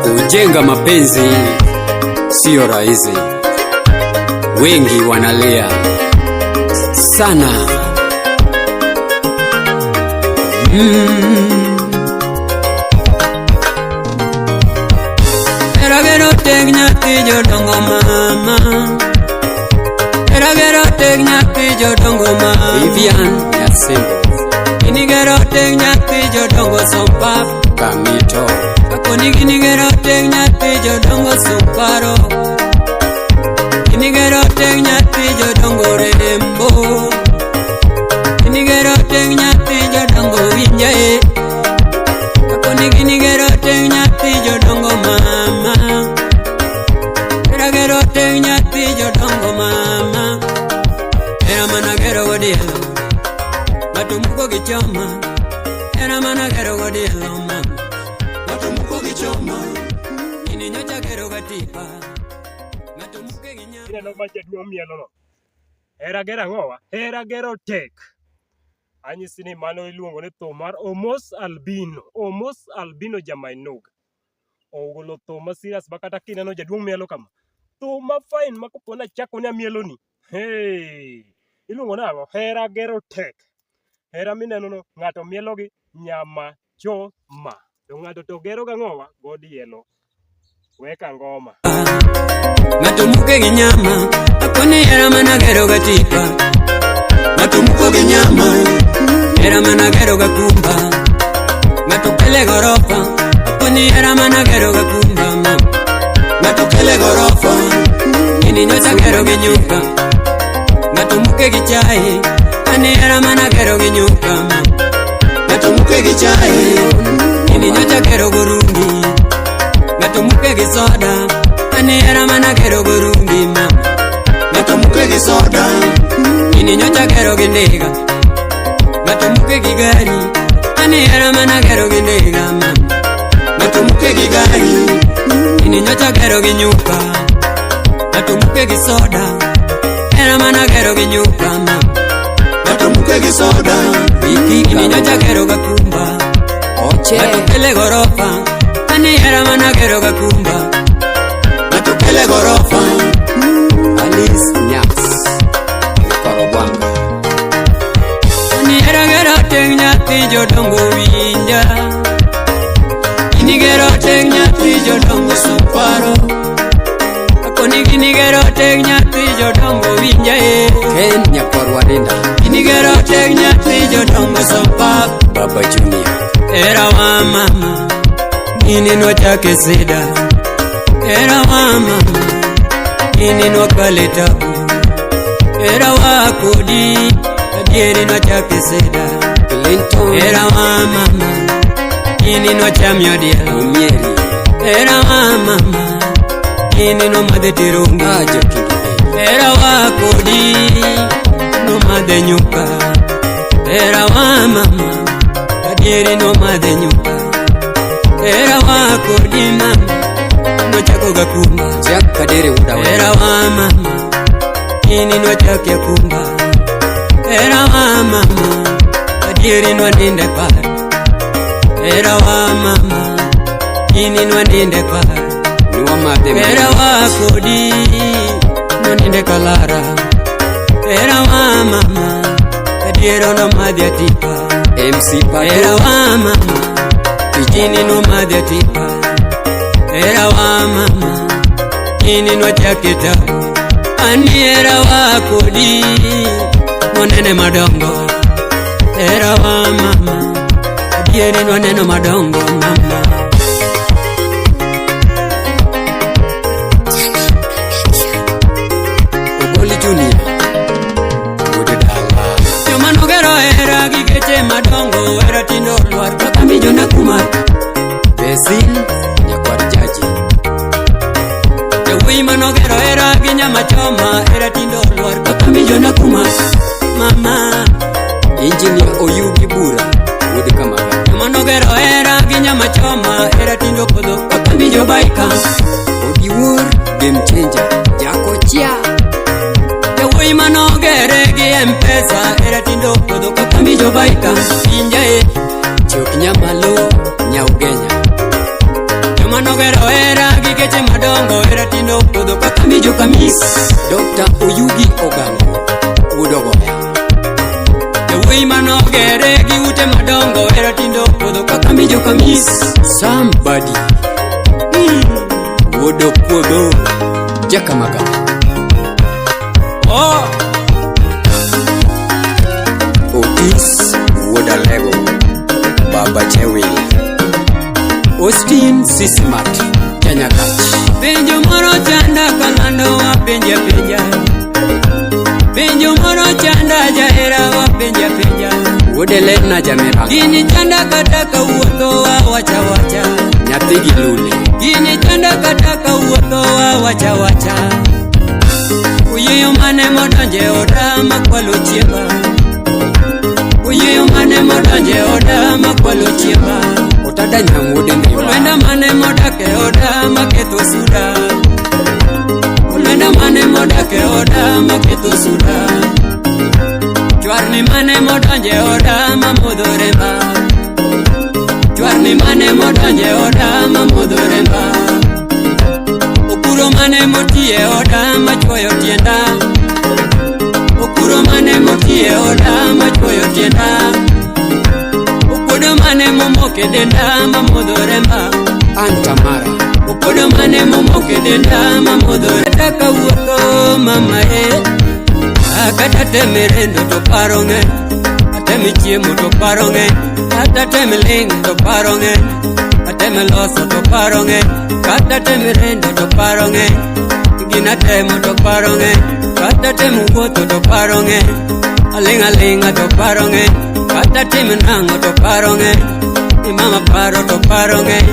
Kujenga mapenzi siyo rahisi, wengi wanalia sana. Hera gero tek nyathi jodongo mama. Hera gero tek nyathi jodongo mama. Vivian Nyasembo. Gini gero tek nyathi jodongo sompap. Kamito. Akoni gini gero tek nyathi jodongo suparo. Gini gero tek nyathi jodongo rembo. Gini gero tek nyathi jodongo winjae. Akoni gini gero tek nyathi jodongo mama. Hera gero tek nyathi jodongo mama. Hera mana gero godielo. Ng'ato muko gi choma. Hera mana gero godielo mama. Ng'ato muko gi choma. Gini nyocha gero gatipa. Ng'ato muke gi nyama. Ineno ma jaduong' mielono. Hera gero ang'owa? Hera gero tek. Anyisi ni mano iluongo ni thum mar Omos Albino. Omos Albino Jamainuga. Ogolo thum ma serious ma kata kineno jaduong' mielo kama. Thum ma fine ma kopo ni achako ni amieloni. Hey! Iluongo nang'o? Hera gero tek. Hera mineno no ng'ato mielo gi nyama choma. To ng'ato to gero gang'owa? Godielo. Weka ngoma. Ng'ato muke gi nyama. Akoni hera mana gero gatipa. Ng'ato muko gi nyama. Hera mana gero gakumba. Ng'ato kele gorofa. Akoni hera mana gero gakumba mama. Ng'ato kele gorofa. Gini nyocha gero gi nyuka. Ng'ato muke gi chai. Ani hera mana gero gi nyuka mama. Ng'ato muke gi chai. Gini nyocha gero gorungi. Ng'ato muke gi soda. Ani hera mana gero gorungi mama. Ng'ato muke gi soda. Gini nyocha gero gi ndiga. Ng'ato muke gi gari. Ani hera mana gero gi ndiga mama. Ng'ato muke gi gari. Gini nyocha gero gi nyuka. Ng'ato muke gi soda. Hera mana gero gi nyuka mama. Ng'ato muke gi soda. Gini nyocha gero gakumba. Oche. Ng'ato kele gorofa. Ani hera mana gero gakumba. Ng'ato kele gorofa. Alice Nyaks. Korobwanga. Ani hera gero tek nyathi jodongo winja. Gini gero tek nyathi jodongo suparo. Akoni gini gero tek nyathi jodongo winja e. Ken Nyakwar Warinda. Gini gero tek nyathi jodongo sopap. Baba Junior. Hera wa mama. Gini nochake sida. Hera wa mama. Gini nokale tabu. Hera wa kodi. Adieri nochake sida. Clinton. Hera wa mama. Gini nochamyo diel. Omieri. Hera wa mama. Gini nomadhe tirungi. Ajo Kingi. Hera wa kodi. Nomadhe nyuka. Hera wa mama. Adieri nomadhe nyuka. Hera wa kodi mama. Nochako gakumba. Jack Kadere Udawe. Hera wa mama. Gini nochake kumba. Hera wa mama. Adieri nwaninde par. Hera wa mama. Gini nwaninde par. Niwamadhe. Hera wa kodi. Noninde kalara. Hera wa mama. Adiero nomadhi atipa. MC Pato. Hera wa mama. Gini nomadhi atipa. Hera wa mama. Gini nochake tabu. Ani hera wa kodi. Nonene madongo. Hera wa mama. Adieri nwaneno madongo mama. Ogoli Junior. Wuod dala. Joma nogero hera gi geche madongo hera tindo olwar kaka mijona kuma. Basil Nyakwar Jaji. Jawuoyi manogero hera gi nyama choma hera tindo olwar kaka mijona kuma. Mama. Engineer Oyugi Bura. Wuod Kamaga. Joma nogero hera gi nyama choma hera tindo podho kaka mijo baika. Odiwuor Game Changer. Jakochia. Jawuoyi manogere gi M-Pesa hera tindo podho kaka mijo baika. Winja e. Chok Nyamalo Nyaugenya. Joma nogero hera Kamis. Dr. Oyugi Ogango, wuod Ogoya. Jawuoyi manogere gi ute madongo hera tindo podho kaka mijo Kamis. Somebody. Wuod Opuodho, Jakamaga. Oh, Otis wuod Alego, Baba Chewil. Austin Sisimat, Janyakach. Penjo moro chanda kalando wapenja penja. Penjo moro chanda jahera wapenja penja. Wuod Elena Jameranga. Gini chanda kata kawuotho wawacha wacha. Nyathi gi Lule. Gini chanda kata kawuotho wawacha wacha. Oyieyo mane modonje oda makwalo chiemba. Oyieyo mane modonje oda makwalo chiemba. Otada Nyang' wuod Ndhiwa. Olwenda mane modak e oda maketho suda. Olwenda mane modak e oda maketho suda. Chwarni mane modonje oda mamodho remba. Chwarni mane modonje oda mamodho remba. Okuro mane moti e oda machwoyo tienda. Okuro mane moti e oda machwoyo tienda. Okuodo mane momoko e denda mamodho remba. Antamara. Okuodo mane momoko e denda mamodho remba. Kawuotho mama e. Kata teme rendo to paro ng'eny. Ateme chiemo to paro ng'eny. Kata teme ling' to paro ng'eny. Ateme loso to paro ng'eny. Kata teme rendo to paro ng'eny. Gina temo to paro ng'eny. Kata temo wuotho to paro ng'eny. Aling' aling'a to paro ng'eny. Kata tim nang'o to paro ng'eny. Ni mama paro to paro ng'eny.